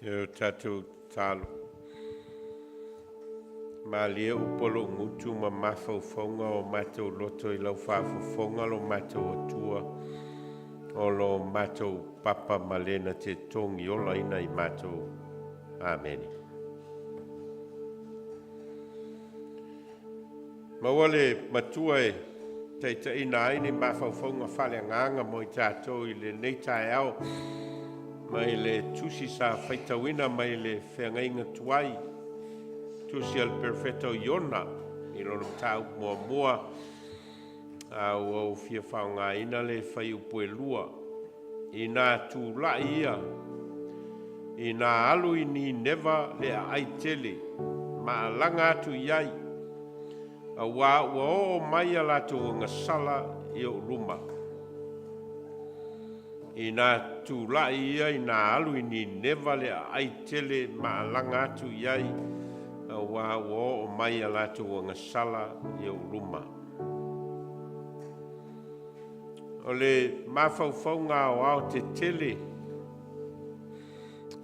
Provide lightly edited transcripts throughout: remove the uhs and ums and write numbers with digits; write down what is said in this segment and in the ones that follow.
E o tatou tatalo, malie upu a lou gutu ma mafaufauga o matou loto i lau faafofoga lo matou Atua, o lo matou papa ma le na te togiolaina i matou. Amene. Maua le Matua e taitaiina ai ni mafaufauga faaleagaga mo i tatou i lenei taeao, mai le tusi sa faitauina mai le feagaiga tuai, tusi a le Perofeta o Iona i lona mataupu muamua, a ua ou fia faaaogaina le fuaiupu 2, ina tulai ia ina alu i Nineva le aai tele ma alaga atu i ai, auā ua oo mai a latou agasala i ou luma. Ina tulai ia ina alu i Nineva le aai tele ma alaga atu i ai, auā ua oo mai a latou agasala i ou luma. O le mafaufauga aoao tetele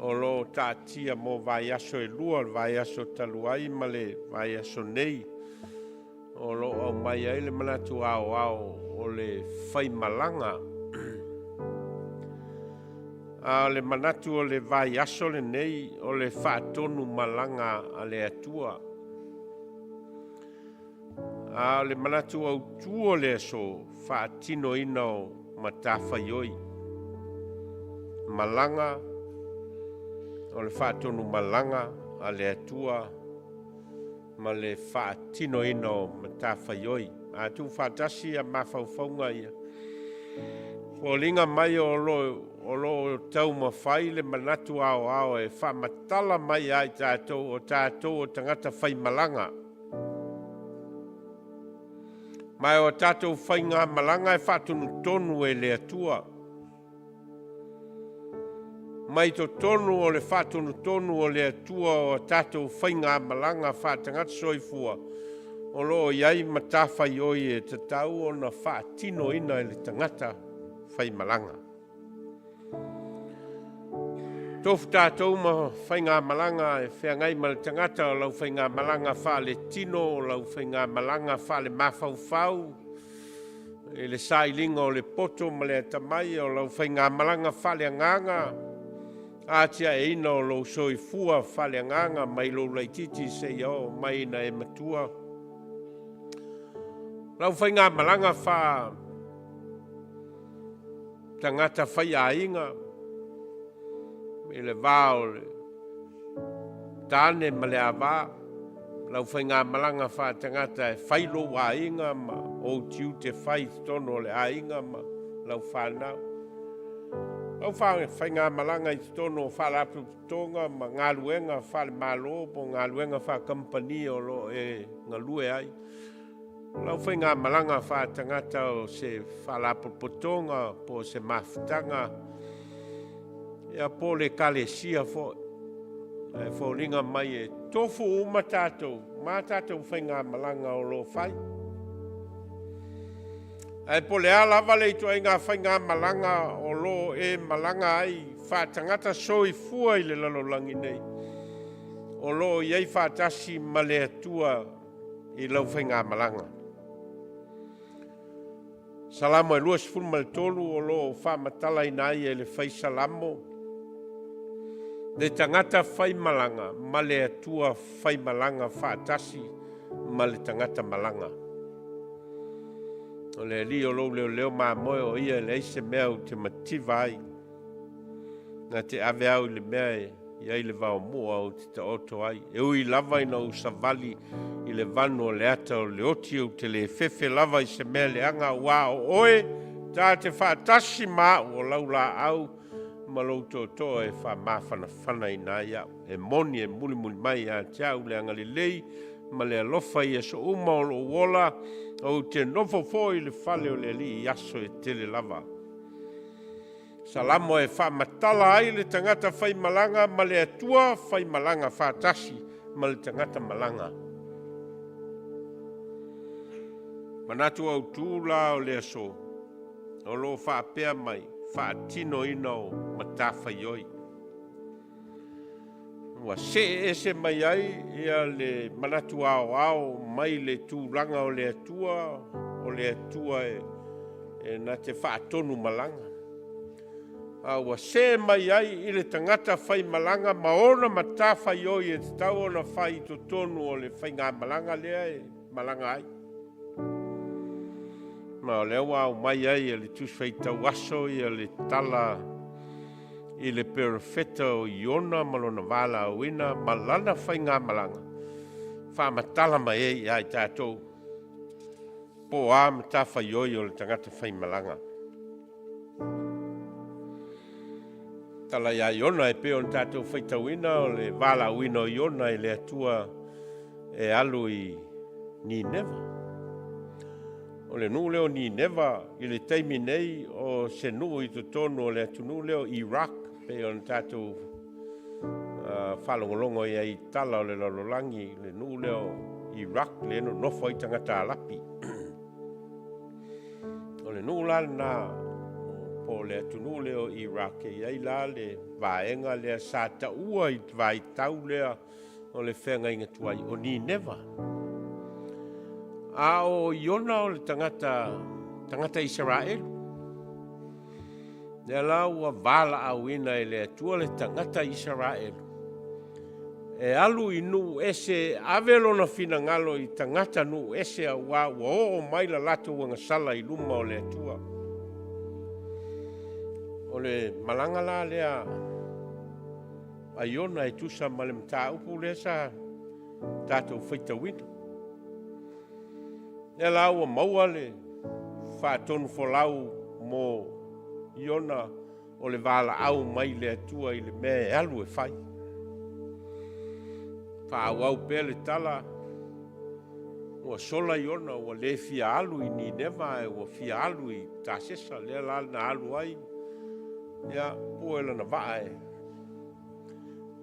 o lo o taatia mo vaiaso e lua, o le vaiaso talu ai ma le vaiaso nei, o lo o aumai ai le manatu aoao o le faimalaga. A o le manatu o le vaiaso lenei, o le faatonu malaga a le Atua. A o le manatu autu o le aso, faatinoina o matafaioi. Malaga o le faatonu malaga a le Atua ma le faatinoina o matafaioi. A tuufaatasi ia mafaufauga ia, foliga mai o lo o taumafai le manatu aoao e faamatala mai ai tatou o tatou o tagata faimalaga. Ma o tatou faigamalaga e faatonutonu e le Atua. Mai totonu o le faatonutonu o le Atua o tatou faigamalaga faatagata soifua, o lo o i ai matafaioi e tatau ona faatinoina e le tagata faimalaga. Tofu tatou ma faigamalaga e feagai ma le tagata o lau faigamalaga faaletino, o lau faigamalaga faalemafaufau, i le sailiga o le poto ma le atamai, o lau faigamalaga faaleagaga, atiaeina o lou soifua faaleagaga mai lou laititi seia oo mai ina e matua. Lau faigamalaga faa tagata faiaiga i le va o le tane ma le ava, lau faigamalaga faatagata e fai lou aiga ma ou tiute fai i totonu o le aiga ma lau fanau. Lau faigamalaga i totonu o faalapotopotoga ma galuega faalemalo po o galuega faakamupani o lo o e galue ai. Lau faigamalaga faatagata o se faalapotopotoga po o se mafutaga, ia po o le ekalesia foi. Ae foliga mai e tofu uma tatou ma tatou faigamalaga o lo o fai. Ae po o le a lava le ituaiga faigamalaga o lo o e malaga ai faatagata soifua i le lalolagi nei, o lo o i ai faatasi ma le Atua i lau faigamalaga. Salamo e 23 o lo o faamatalaina ai e le fai Salamo le tagata faimalaga ma le Atua faimalaga faatasi ma le tagata malaga. O le alii o lou leoleo mamoe o ia e leai se mea ou te mativa ai. Na te ave au i le mea e i ai le vaomua ou te taoto ai. E ui lava ina ou savali i le vanu o le ata o le oti, ou te le fefe lava i se mea leaga, auā o oe ta te faatasi ma au, o lau laau ma lou tootoo e faamafanafanaina ai au. E moni e mulimuli mai ia te au le agalelei ma le alofa i aso uma o lou ola, ou te nofo foi i le fale o le Alii i aso e tele lava. Salamo e faamatala ai le tagata faimalaga ma le Atua faimalaga faatasi ma le tagata malaga. Manatu autu la o le aso o lo o faapea mai, faatinoina o matafaioi. Ua see ese mai ai ia le manatu aoao mai le tulaga o le Atua, o le Atua e na te faatonu malaga. A ua see mai ai i le tagata faimalaga ma ona matafaioi e tatau ona fai i totonu o le faigamalaga lea e malaga ai. Ma o lea ua aumai ai e le Tusi Faitau Aso ia le tala i le perofeta o Iona ma lona valaauina ma lana faigamalaga, faamatala mai ai ia i tatou po o a matafaioi o le tagata faimalaga. Tala ia Iona e pei ona tatou faitauina o le valaauina o Iona e le Atua e alu i Nineva. O le nuu lea o Nineva i le taimi nei o se nuu i totonu o le atunuu lea o Iraq, pei ona tatou faalogologo i ai i tala o le lalolagi, le nuu lea o Iraq lea e nonofo ai tagata Arapi. O le nuu la lena po o le atunuu lea o Iraq e i ai la le vaega lea sa taua i vaitau lea o le feagaiga tuai o Nineva. A o Iona o le tagata, tagata Isaraelu. Lea la ua valaauina e le Atua le tagata Isaraelu e alu i nuu ese e ave lona finagalo i tagata nuu ese auā ua oo mai la latou agasala i luma o le Atua. O le malaga la lea a Iona e tusa ma le mataupu lea sa tatou faitauina. Lea la ua maua le faatonufolau mo Iona o le valaau mai le Atua i le mea e alu e fai. Faaauau pea le tala, ua sola Iona ua le fia alu i Nineva ae ua fia alu i Tasesa, lea la na alu ai, ia, pue lana vaa e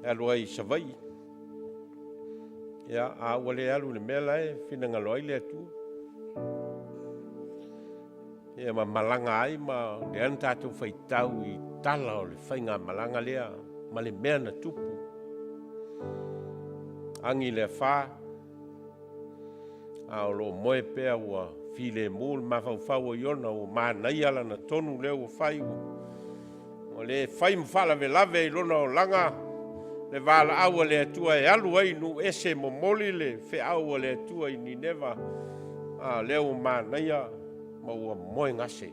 alu ai i Savaii. Ia, a ua le alu i le mea la e finagalo ai le Atua. Ia ma malaga ai ma lea na tatou faitau i tala o le faigamalaga lea ma le mea na tupu. Agi le afa, a o lo o moe pea ua filemu le mafaufau o Iona, ua manaia lana tonu lea ua fai, ua le fai ma faalavelave i lona olaga le valaau a le Atua e alu ai i nuu ese momoli le feau a le Atua i Nineva, a o lea ua manaia ma ua moe gase.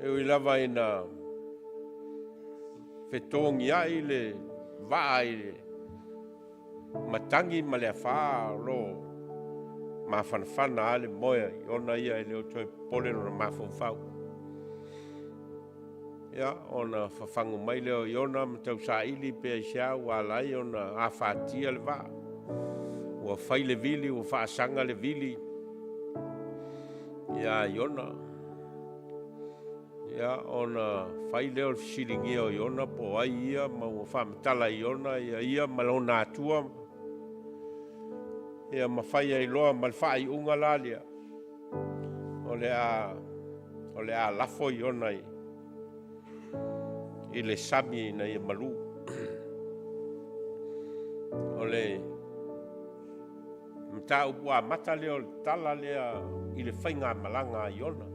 E ui lava ina fetogiai le vaa i le matagi ma le afa, o lo o mafanafana lava le moe a Iona ia, e le o toe popole lona mafaufau. Ia, ona fafagu mai lea o Iona ma tausaili pe aisea ua ala ai ona afatia le vaa. Ua fai le vili, ua faasaga le vili ia Iona. Ia, ona fai lea o le fesiligia o Iona po o ai ia, ma ua faamatala e Iona ia ia ma lona Atua. Ia, ma fai ai loa ma le faaiuga la lea, o le a lafo Iona i le sami ina ia malu. O le mataupu amata lea o le tala lea i le faigamalaga a Iona.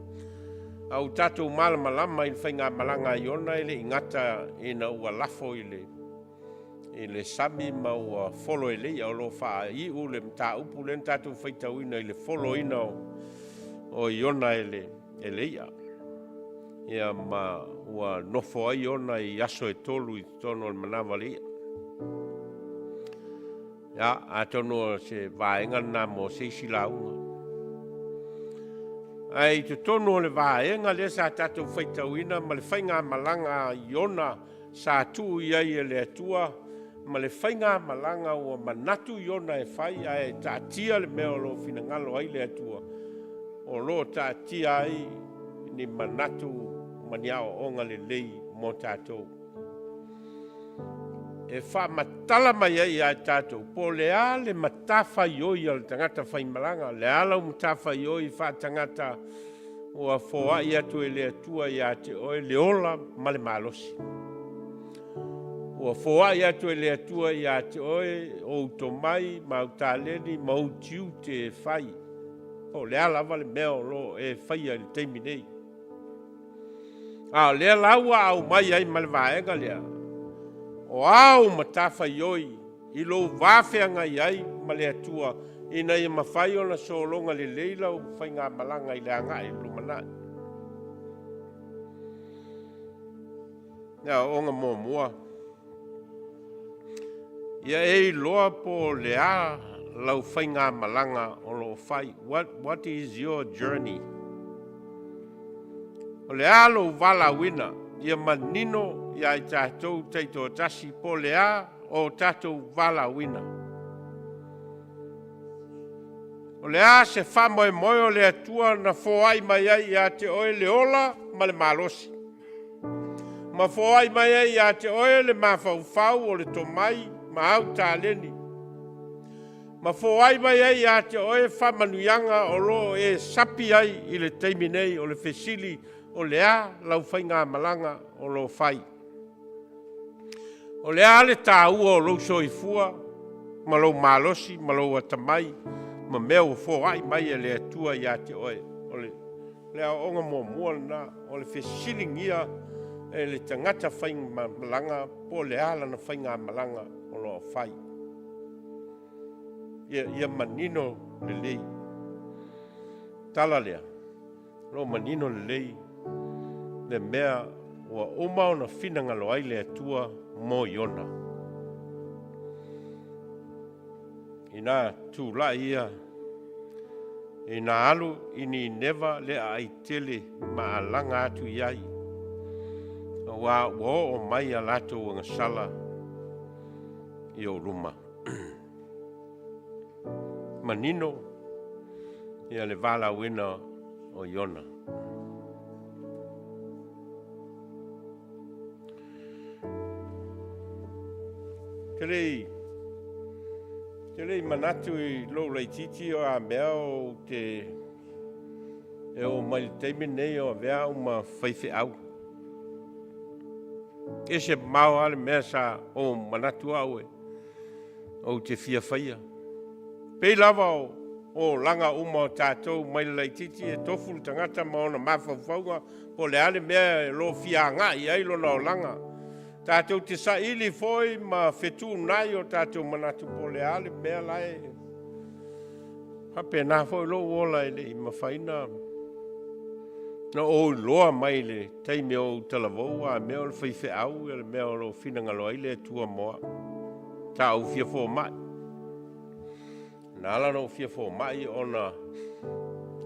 A ua tatou malamalama i le faigamalaga a Iona, e le i gata ina ua lafo i le sami ma ua folo e le i'a, o lo o faaiu le mataupu lea na tatou faitauina i le foloina o Iona e le i'a. Ia, ma ua nofo ai Iona i aso e 3 i totonu o le manava o le i'a. Ia, atonu o se vaega lena mo se isi lauga. Ae i totonu o le vaega lea sa tatou faitauina ma le faigamalaga a Iona sa tuu i ai e le Atua, ma le faigamalaga ua manatu Iona e fai, ae taatia le mea o lo o finagalo ai le Atua, o lo o taatia ai ni manatu ma ni aoaoga lelei mo tatou. E faamatala mai ai ia tatou po o le a le matafaioi a le tagata faimalaga, le a lau matafaioi faatagata ua foai atu e le Atua ia te oe le ola ma le malosi. Ua foai atu e le Atua ia te oe ou tomai ma au taleni ma ou tiute e fai. Po o le a lava le mea o lo o e faia i le taimi nei. A o lea la ua aumai ai ma le vaega lea, o au matafaioi i lou va feagai ai ma le Atua ina ia mafai ona sologa lelei lau faigamalaga i le agai i le lumanai. Le aoaoga muamua, ia e iloa po o le a lau faigamalaga o lo o fai. What is your journey? O le a lou valaauina, ia manino ia i tatou taitoatasi po o le a o tatou valaauina. O le a se faamoemoe o le Atua na foai mai ai ia te oe le ola ma le malosi, ma foai mai ai ia te oe le mafaufau o le tomai ma au taleni, ma foai mai ai ia te oe faamanuiaga o lo o e sapi ai i le taimi nei. O le fesili, o le a lau faigamalaga o lo o fai? O le a le taua o lou soifua ma lou malosi ma lou atamai ma mea ua foai mai e le Atua ia te oe? O le aoaoga muamua lena, o le fesiligia e le tagata faimalaga po o le a lana faigamalaga o lo o fai. Ia manino lelei. Tala lea, o lo o manino lelei le mea ua uma ona finagalo ai le Atua mo Iona. Ina tulai ia, ina alu i Nineva le aai tele ma alaga atu i ai, aua ua oo mai a latou agasala i ou luma. Manino ia le valaauina o Iona. Te lei manatu i lou laititi o a mea ou te e oo mai le taimi nei o avea au ma faifeau. E se mamao lava le mea sa ou manatu au e ou te fia faia. Pei lava o olaga uma o tatou mai le laititi e tofu le tagata ma ona mafaufauga po o le a le mea o lo o fia agai i ai lona olaga. Tatou te saili foi ma fetuunai o tatou manatu po o le a le mea la e faapena foi lou ola e le i mafai na ou iloa mai le taimi o ou talavou a mea o le faifeau le mea o lo o finagalo ai le Atua mo au. Sa ou fia fomai. Na ala ona ou fia fomai ona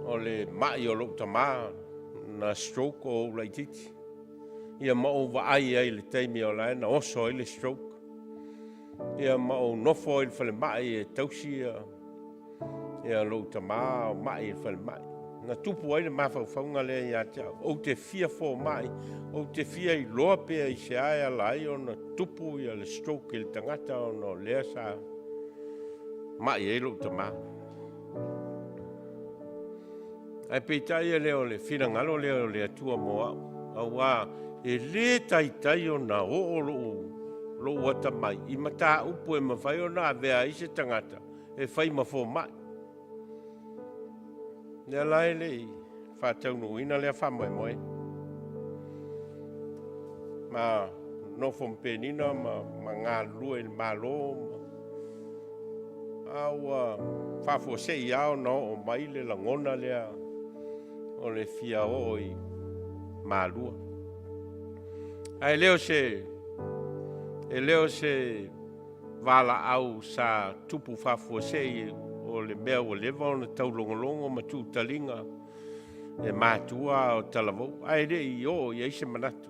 o le mai o lou tama na stroke o ou laititi. Ia ma ou vaai ai i le taimi o la e na oso ai le stroke. Ia ma ou nofo ai i le falemai e tausi ia lou tama o mai i le falemai. Na tupu ai le mafaufauga lea ia te au. Ou te fia fomai, ou te fia iloa pea i se a e ala ai ona tupu ia le stroke i le tagata ona o lea sa mai ai lou tama. Ae peitai e le o le finagalo lea o le Atua mo au, auā e lē taitai ona oo lou atamai i mataupu e mafai ona avea ai se tagata e fai ma fomai. Lea la e le i faataunuuina lea faamoemoe. Ma nofo ma Penina ma galulue i le Malo ma A ua faafuasei lava ona oo mai le lagona lea o le fia oo i Malua. Ae e le o se valaau sa tupu faafuasei, o le mea ua leva ona taulogologo ma tuutaliga e matua o talavou, ae le i oo i ai se manatu.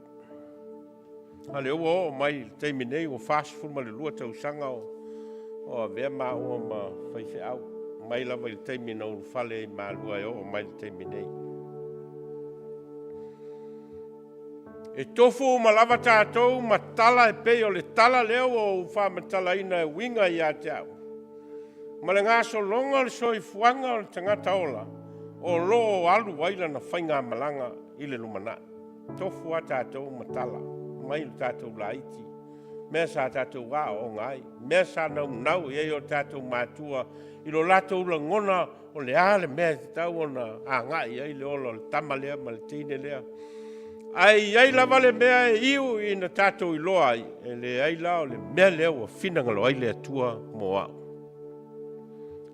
A o lea ua oo mai i le taimi nei, ua 42 tausaga o avea maua ma faifeau, mai lava i le taimi na ulufale ai i Malua e oo mai i le taimi nei. E tofu uma lava tatou ma tala e pei o le tala lea ua ou faamatalaina e uiga ia te au, ma le gasologa o le soifuaga o le tagata ola o lo o alu ai lana faigamalaga i le lumanai. Tofu a tatou ma tala mai le tatou laiti. mea sa tatou aooga ai, mea sa naunau i ai o tatou matua i lo latou lagona o le a le mea e tatau ona agai i ai le ola o le tama lea ma le teine lea. Ae i ai lava le mea e iu ina tatou iloa ai, e leai la o le mea lea ua finagalo ai le Atua mo au.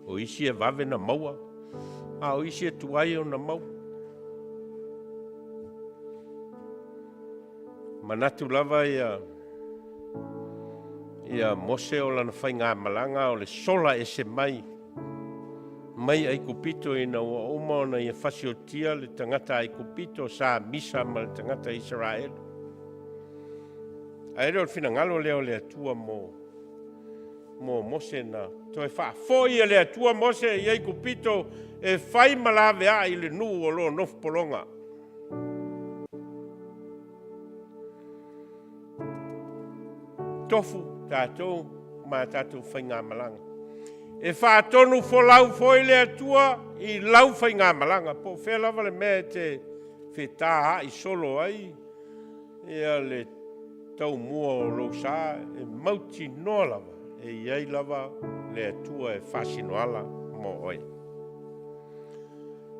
O isi e vave na maua, a o isi e tuai ona maua. Manatu lava ia ia Mose o lana faigamalaga o le sola ese mai mai Aikupito ina ua uma ona ia fasiotia le tagata Aikupito sa misa ma le tagata Isaraelu. Ae le o le finagalo lea o le Atua mo mo Mose na toe faafoi e le Atua Mose i Aikupito e fai ma laveai i le nuu o lo o nofopologa. Tofu tatou ma tatou faigamalaga. E faatonu folau foi le Atua i lau faigamalaga, po o fea lava le mea e te fetaai solo ai ia le taumua o lou sa, e mautinoa lava e i ai lava le Atua e faasinoala mo oe.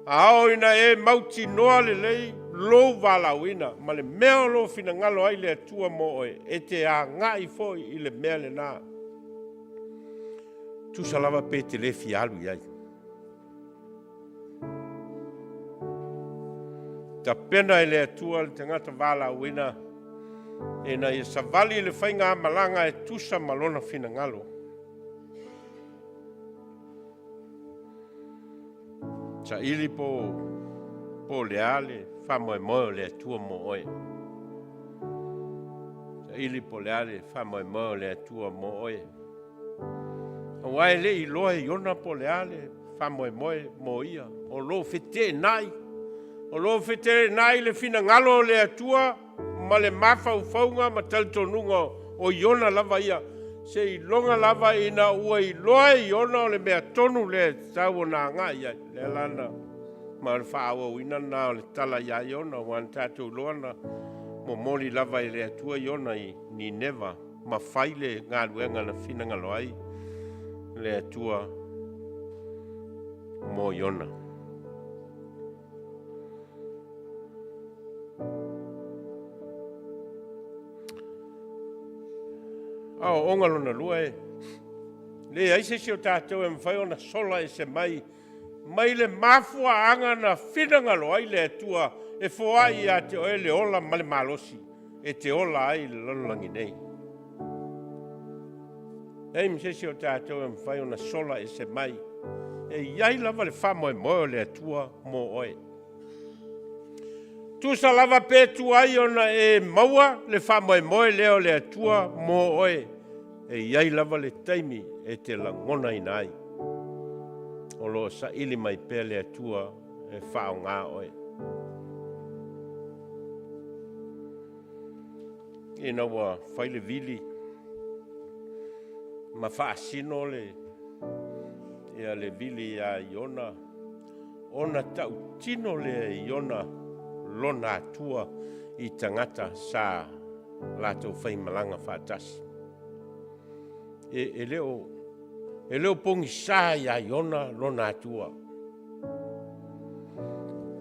A oo ina e mautinoa lelei lou valaauina ma le mea o lo o finagalo ai le Atua mo oe, e te agai foi i le mea lena. Tusa lava pe te le fia alu i ai. Tapena e le Atua le tagata valaauina ina ia savali le faigamalaga e tusa ma lona finagalo. Saili po o le a le faamoemoe o le Atua mo oe. Saili po o le a le faamoemoe o le Atua mo oe. Aua e le i iloa e Iona po o le a le faamoemoe mo ia. O lo o feteenai, o lo o feteenai le finagalo o le Atua ma le mafaufauga ma talitonuga o Iona lava ia. Seiloga lava ina ua iloa e Iona o le mea tonu lea e tatau ona agai i ai. Lea la na ma o le faaauauina lena o le tala iā Iona, aua na tatou iloa na momoli lava e le Atua Iona i Nineva ma fai le galuega na finagalo ai le Atua mo Iona. Aoaoga lona lua e leai se isi o tatou e mafai ona sola ese mai mai le mafuaaga na finagalo ai le Atua e foai ia te oe le ola ma le malosi e te ola ai i le lalolagi nei. Leai ma se isi o tatou e mafai ona sola ese mai. E i ai lava le faamoemoe o le Atua mo oe. Tusa lava pe tuai ona e maua le faamoemoe lea o le Atua mo oe, e i ai lava le taimi e te lagonaina ai. O lo o saili mai pea le Atua e faaaoga oe. Ina ua fai le vili ma faasino le, ia le vili iā Iona, ona tautino lea e Iona lona Atua i tagata sa latou faimalaga faatasi. E, e le o, e le o pogisa iā Iona lona Atua.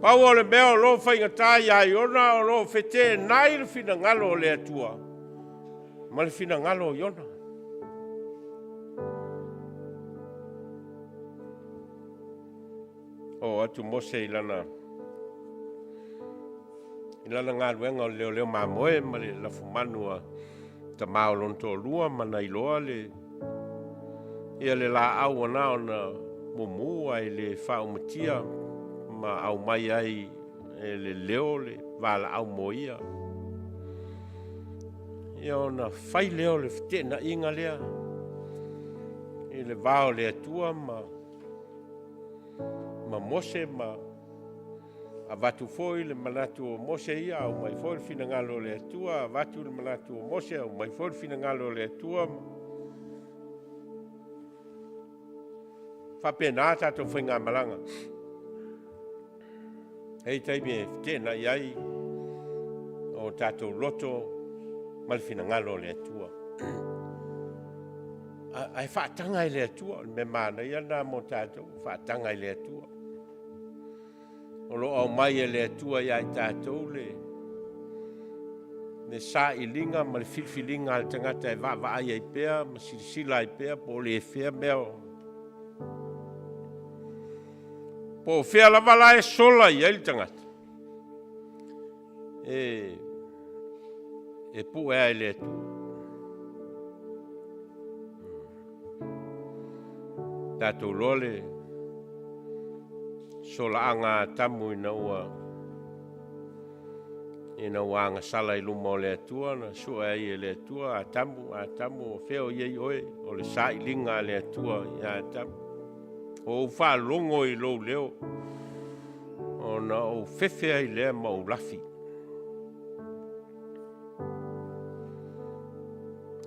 Pau o le mea o lo o faigata iā Iona o lo o feteenai le finagalo o le Atua ma le finagalo o Iona. Oo atu Mose i lana i lana galuega o le leoleo mamoe ma le lafumanu a tama o lona toalua ma na iloa le ia le laau ana ona mumu ae le faaumatia ma aumai ai e le leo le valaau mo ia. Ia ona fai lea o le feteenaiga lea i le va o le Atua ma ma Mose ma avatu foi le manatu o Mose ia, aumai foi le finagalo o le Atua, avatu le manatu o Mose, aumai foi le finagalo o le Atua. Faapena tatou faigamalaga. E i taimi e feteenai ai o tatou loto ma le finagalo o le Atua. Ae faataga e le Atua, o le mea manaia lena mo tatou, faataga e le Atua. O lo o aumai e le Atua ia i tatou le sailiga ma le filifiliga a le tagata e vaavaai ai pea ma silasila ai pea po o le fea mea o. Po o fea lava la e sola i ai le tagata, e pue lava e le Atua. Tatou iloa le solaaga a Atamu ina ua agasala i luma o le Atua, na sue ai e le Atua, Atamu, Atamu, o fea o i ai oe? O le sailiga a le Atua ia Atamu. Ua ou faalogo i lou leo, ona ou fefe ai lea ma ou lafi.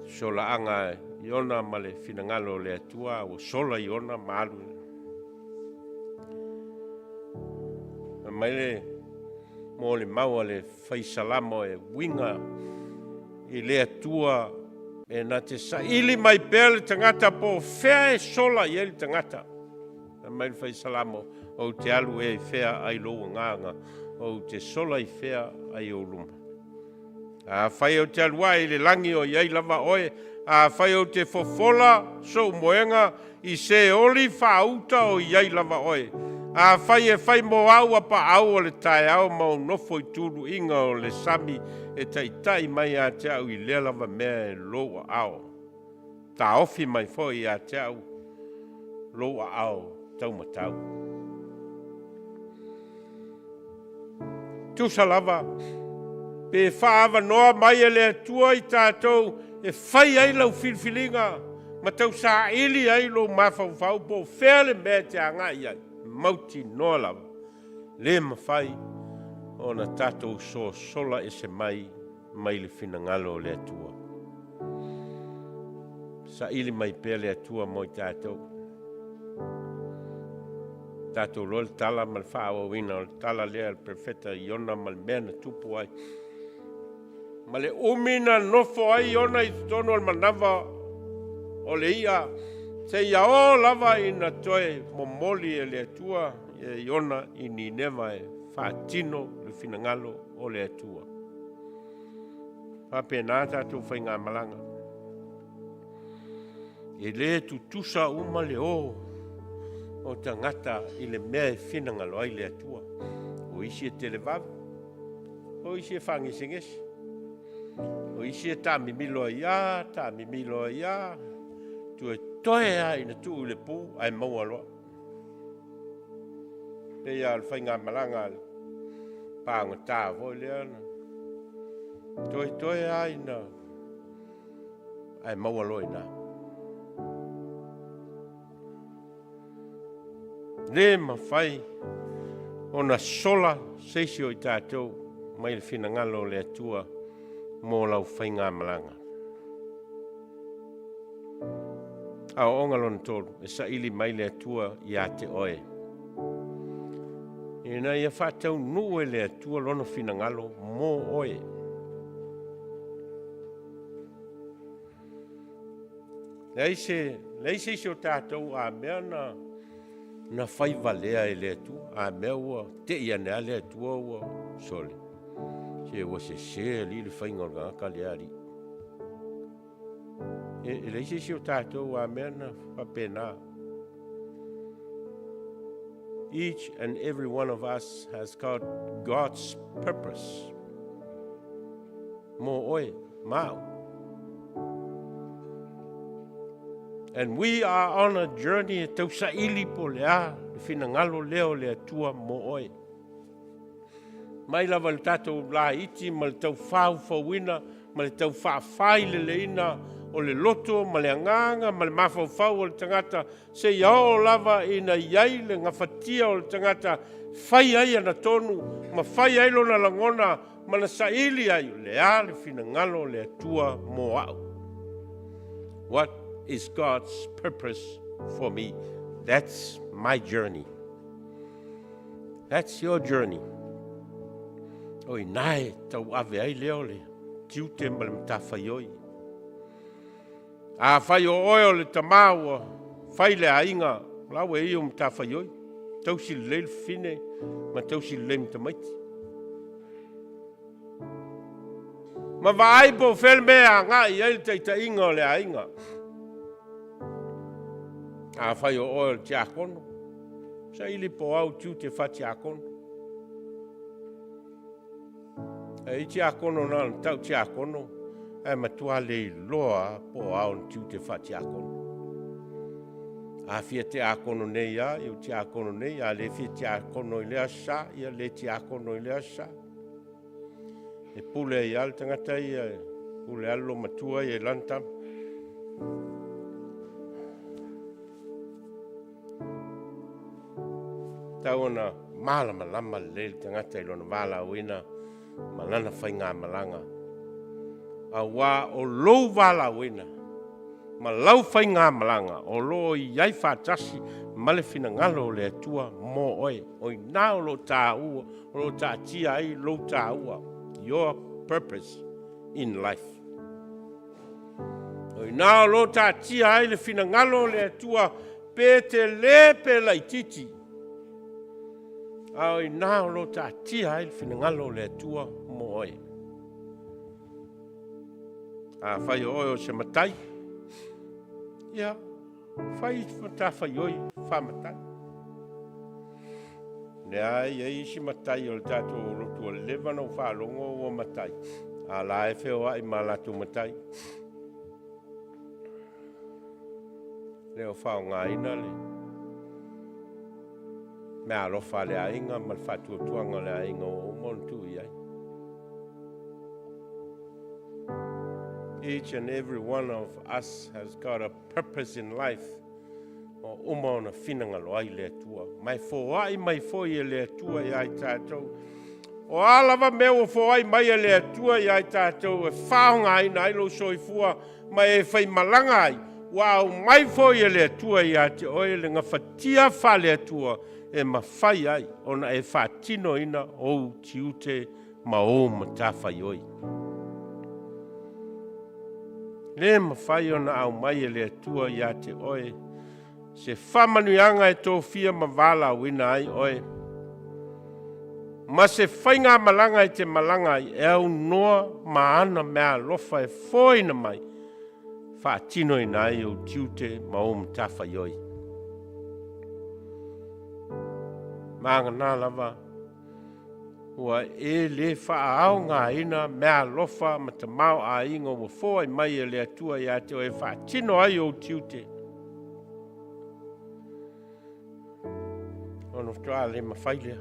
Solaaga Iona ma le finagalo o le Atua, ua sola Iona ma alu. Fai mai le molimau a le fai salamo e uiga i le Atua e na te saili mai pea le tagata po o fea e sola i ai le tagata. Fai mai le fai salamo, ou te alu ea i fea ai lou agaga, ou te sola i fea ai ou luma. Afai ou te alu ae i le lagi o i ai lava oe, afai ou te fofola sou moega i Seoli faauta o i ai lava oe. Afai e fai mo au a paau o le taeao ma ou nofo i tuluiga o le sami e taitai mai ia te au i lea lava mea e lou aao. Taofi mai foi ia te au lou aao taumatau. Tusa lava pe faaavanoa mai e le Atua i tatou e fai ai lau filifiliga ma tausaili ai lou mafaufau po o fea le mea e te agai ai, mautinoa lava le mafai ona tatou sosola ese mai mai le finagalo o le Atua. Saili mai pea le Atua mo i tatou. Tatou loa le tala ma le faaauauina o le tala lea le perofeta Iona ma le mea na tupu ai. Ma le umi na nofo ai Iona i totonu o le manava o le ia, seia oo lava ina toe momoli e le Atua ia Iona i Nineva e faatino le finagalo o le Atua. Faapena tatou faigamalaga. E le tutusa uma le o o tagata i le mea e finagalo ai le Atua. O isi e televave, o isi e faagesegese, o isi e taamimilo ai lava, taamimilo ai lava, toe lava ina tuu i le pu ae maua loa. Pei lava o le faigamalaga a le pagota foi lea, na toe lava ina ae maua loa i ina. Le mafai ona sola se isi o i tatou mai le finagalo o le Atua mo lau faigamalaga. Aoaoga lona tolu, e saili mai le Atua ia te oe. Ina ia faataunuu e le Atua lona finagalo mo oe. Leai se isi o tatou a mea na fai valea e le Atua, a mea ua tei ane a le Atua ua sole. Se ua sese alii le faiga o le tagata lea alii. E leai se isi o tatou a mea na faapena. Each and every one of us has got God's purpose. Mo oe, mau. And we are on a journey e tausaili po le a le finagalo lea o le Atua mo oe. Mai lava le tatou laiti ma le tau faufauina ma le tau faafaileleina o le loto ma le agaga ma le mafaufau o le tagata, seia oo lava ina i ai le gafatia o le tagata fai ai ana tonu ma fai ai lona lagona ma na saili ai le a le finagalo o le Atua mo au. What is God's purpose for me? That's my journey. That's your journey. O i nae tau ave ai lea o le tiute ma le matafaioi. Afai o oe o le tamā ua fai le aiga, o la ua i ai ou matafaioi, tausi lelei le fafine ma tausi lelei ma tamaiti. Ma vaai po o fea le mea e agai i ai le taitaiga o le aiga. Afai o oe o le tiakono, saili po o a ou tiute faa-tiakono. E i ai tiakono na ona tau tiakono, ae matua le iloa lava po o a ona tiute faa-tiakono. A fia tiakono nei lava, ia ua tiakono nei, a le fia tiakono i lea Aso Sa, ia le tiakono i lea Aso Sa. E pule ai lava le tagata ia, e pule lava le loomatua ia i lana tama. Tau ona malamalama lelei le tagata i lona valaauina ma lana faigamalaga, aua o lou valaauina ma lau faigamalaga o lo o i ai faatasi ma le finagalo o le Atua mo oe. O i ina o lo o taua, o lo o taatia ai lou taua, your purpose in life. O i ina o lo o taatia ai le finagalo o le Atua, pe tele pe laitiiti, a o i ina o lo o taatia ai le finagalo o le Atua mo oe. Afai o oe o se matai, ia, fai matafaioi faamatai. Lea e i ai isi matai o le tatou lotu ua leva ona ou faalogo ua matai, a o la e feoai ma latou matai. Le o faaaogaina le meaalofa a le aiga ma le faatuatuaga o le aiga ua uma ona tuu i ai. Each and every one of us has got a purpose in life. Ua uma ona finagalo ai le Atua, ma e foai mai foi e le Atua ia i tatou. O a lava mea ua foai mai e le Atua ia i tatou e faaaogaina ai lou soifua ma e faimalaga ai, ua aumai foi e le Atua ia te oe le gafatia faale-Atua e mafai ai ona e faatinoina ou tiute ma ou matafaioi. Le mafai ona aumai e le Atua ia te oe se faamanuiaga e tofia ma valaauina ai oe, ma se faigamalaga e te malaga ai e aunoa ma ana meaalofa e foaina mai, faatinoina ai ou tiute ma ou matafaioi. Magana lava ua e le faaaogaina meaalofa ma tamaoaiga ua foai mai e le Atua ia te oe e faatino ai ou tiute. Ona faatoa le mafai lea.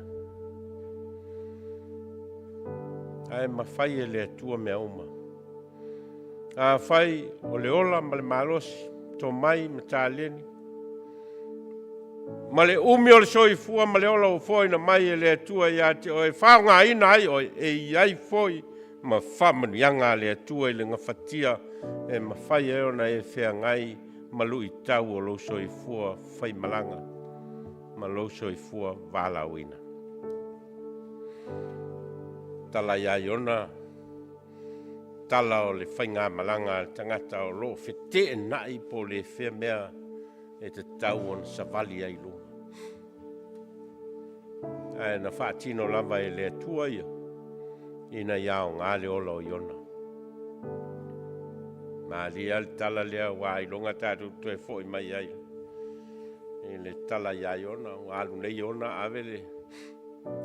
Ae mafai e le Atua mea uma. Afai o le ola ma le malosi, tomai ma taleni, ma le umi o le soifua ma le ola ua foaina mai e le Atua ia te oe, faaaogaina ai oe, e i ai foi ma faamanuiaga a le Atua i le gafatia e mafai ai ona e feagai ma luitau o lou soifua faimalaga ma lou soifua valaauina. Tala ia Iona, tala o le faigamalaga a le tagata o lo o feteenai po o le fea mea e tatau ona savali ai i luma. Ae na faatino lava e le Atua ia, ina ia aoga le ola o Iona. Malie lava le tala lea ua ailoga tatou toe foi mai ai i le tala ia Iona. Ua alu nei Iona ave le,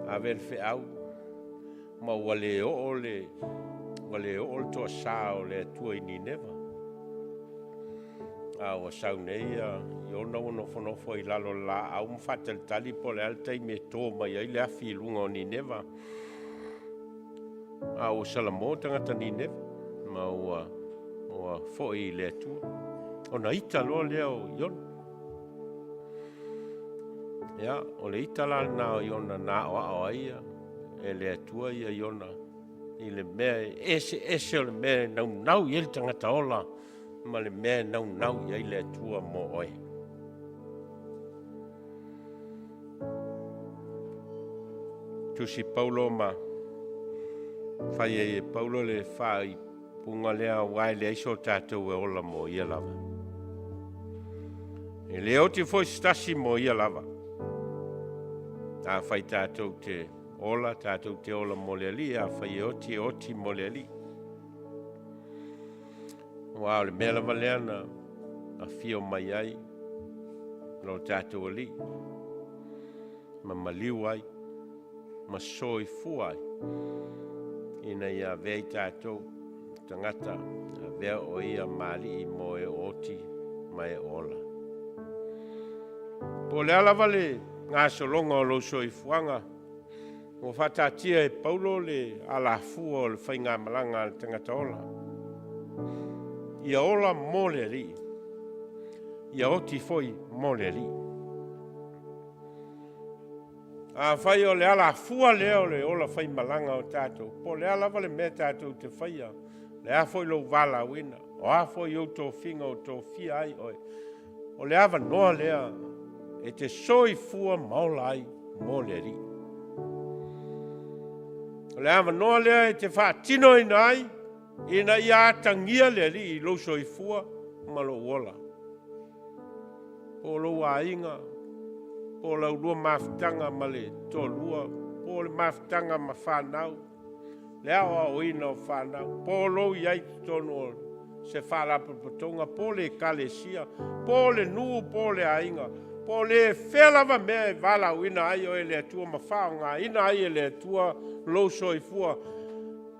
ave le feau ma ua le oo le, ua le oo le toasa o le Atua i Nineva. A ua sau nei ia Iona ua nofonofo i lalo o le laau ma faatalitali po o le a le taimi e to mai ai le afi i luga o Nineva. A ua salamo tagata Nineva ma ua, ua foi i le Atua. Ona ita loa lea o Iona. Ia, o le ita la lena o Iona na aoao ai ia e le Atua ia Iona i le mea e eseese o le mea e naunau i ai le tagata ola ma le mea e naunau i ai le Atua mo oe. Tusi Paulo ma fai ai e Paulo le fai Faaupuga lea aua e leai so tatou e ola mo ia lava. E le oti foi se tasi mo ia lava. Afai tatou te ola, tatou te ola mo le Alii, afai e oti, e oti mo le Alii. Aua o le mea lava lea na afio mai ai lo tatou Alii, ma maliu ai, ma soifua ai, ina ia avea i tatou tagata, avea o ia ma alii mo e oti ma e ola. Po o le a lava le gasologa o lou soifuaga, ua faataatia e Paulo le alafua o le faigamalaga a le tagata ola. Ia ola mo le Alii, ia oti foi mo le Alii. Afai o le alafua lea o le ola faimalaga o tatou, po o le a lava le mea tatou te faia, le a foi lou valaauina, o a foi ou tofiga o tofia ai oe, o le avanoa lea e te soifua ma ola ai mo le Alii. O le avanoa lea e te faatinoina ai ina ia atagia le Alii i lou soifua ma lou ola. Po o lou aiga, po o lau lua mafutaga ma le toalua, po o le mafutaga ma fanau, le aoaoina o fanau, po o lou i ai i totonu o se faalapotopotoga, po o le ekalesia, po o le nuu, po o le aiga, po o le fea lava mea e valaauina ai oe e le Atua ma faaaogaina ai e le Atua lou soifua,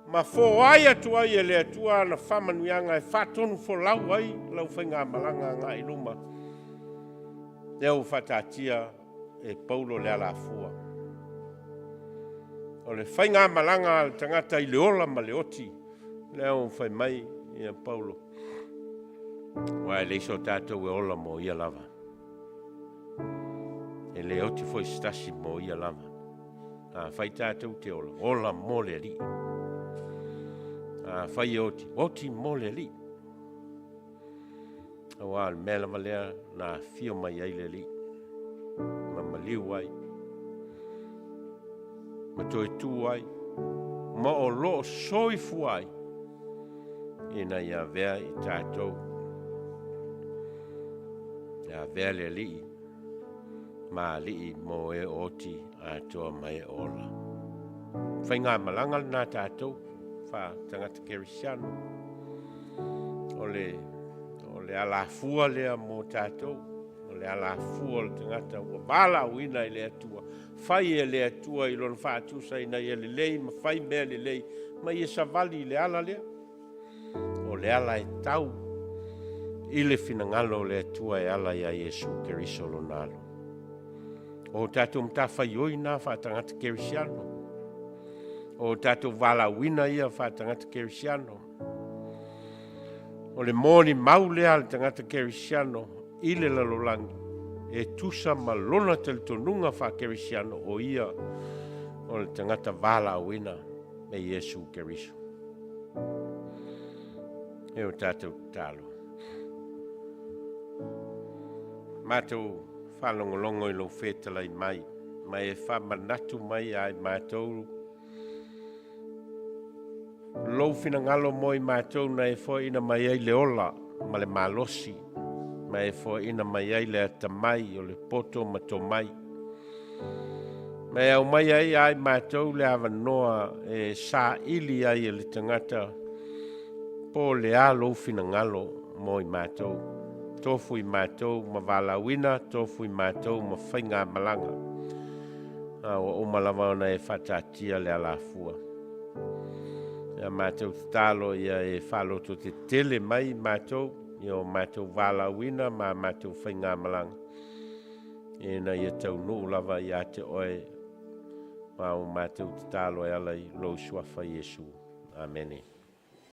ma foai atu ai e le Atua ana faamanuiaga e faatonufolau ai lau faigamalaga agai i luma. Lea ua faataatia e Paulo le alafua. O le faigamalaga a le tagata i le ola ma le oti, lea ua fai mai ia Paulo, aua e leai so tatou e ola mo ia lava. E le oti foi se tasi mo ia lava. Afai tatou te ola, ola mo le Alii. Afai e oti, oti mo le Alii. Aua o le mea lava lea na afio mai ai le Alii, ma maliu ai, ma toe tu ai, ma o loo soifua ai, ina ia avea i tatou, ia avea le Alii ma alii mo e oti atoa ma e ola. Faigamalaga lena tatou fa tagata kerisiano. O le alafua lea mo tatou, o le alafua o le tagata ua valaauina i le Atua, fai e le Atua i lona faatusa ina ia lelei ma fai mea lelei, ma ia savali i le ala lea. O le ala e tau i le finagalo o le Atua e ala ia Iesu Keriso lona alo. O tatou matafaioi na faatagata kerisiano. O tatou valaauina ia faatagata kerisiano. O le moni mau lea a le tagata kerisiano i le lalolagi e tusa ma lona talitonuga faakerisiano o ia o le tagata valaauina e Iesu Keriso. E o tatou tatalo. Matou faalogologo i lou fetalai mai, ma e faamanatu mai ai matou lou finagalo mo i matou na e foaiina mai ai le ola ma le malosi, ma e foaiina mai ai le atamai o le poto ma tomai. Ma e aumai ai ai matou le avanoa e saili ai e le tagata po o le a lou finagalo mo i matou. Tofu i matou ma valaauina, tofu i matou ma faigamalaga. A ua uma lava ona e faataatia le alafua. Ia matou tatalo ia e faaloto te tele mai matou, ia o matou valaauina ma matou faigamalaga. Ina ia taunuu lava ia te oe, ma o matou tatalo e ala i lou suafa Iesu. Amene.